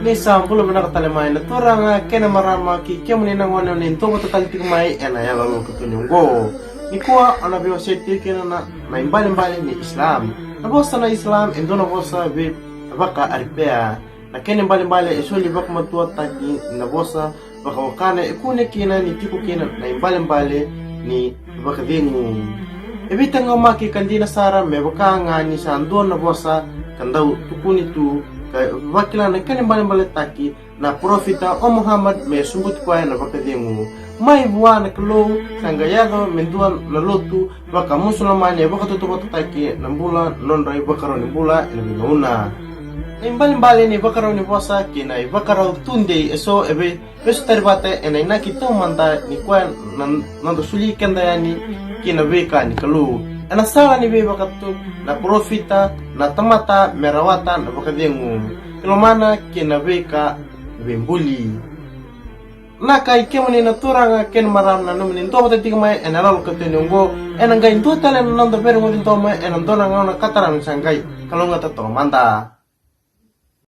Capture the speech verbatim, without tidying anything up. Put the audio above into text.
Ni sa bula vinaka tale mai na turaga kei na marama kei kemuni na gone o ni dou vata tale tiko mai ena yaloyalo katuni oqo. Nikua au na veiwasei tiko kina na, na ibalebale ni Islam. Na vosa na Islam e dua na vosa vei vaka Aripea. Na kena ibalebale e soli vakamatuataki na vosa vakawakana e kune kina ni tiko kina na ibalebale ni vakacegu. E veitaqomaki ka dina sara me vaka ga ni sa dua na vosa ka dau tukuni tu ka vakila na kena ibalebaletaki na parofita o Muhammad me subuti koya na vakacegu. Mai vua na Kalou sa qai yaco me dua na lotu vakamusulomani e vakatautauvatataki na bula nodra ivakarau ni bula ena veigauna. Na ibalebale ni ivakarau ni vosa kei na ivakarau tudei eso e vei vesutari vata ena inaki taumada ni koya na noda soli keda yani ki na veika ni Kalou. Ena sala ni veivakatu na parofita na tamata me rawata na vakacegu, kilomana kei na veika veibuli. Na kai kemuni na turaga kei na marama na nomuni dou vata tiko mai ena yaloyalo katuni oqo. Ena qai dua tale na noda veirogoci domo ena dua na gauna ka tara me sa qai kalougata toka mada.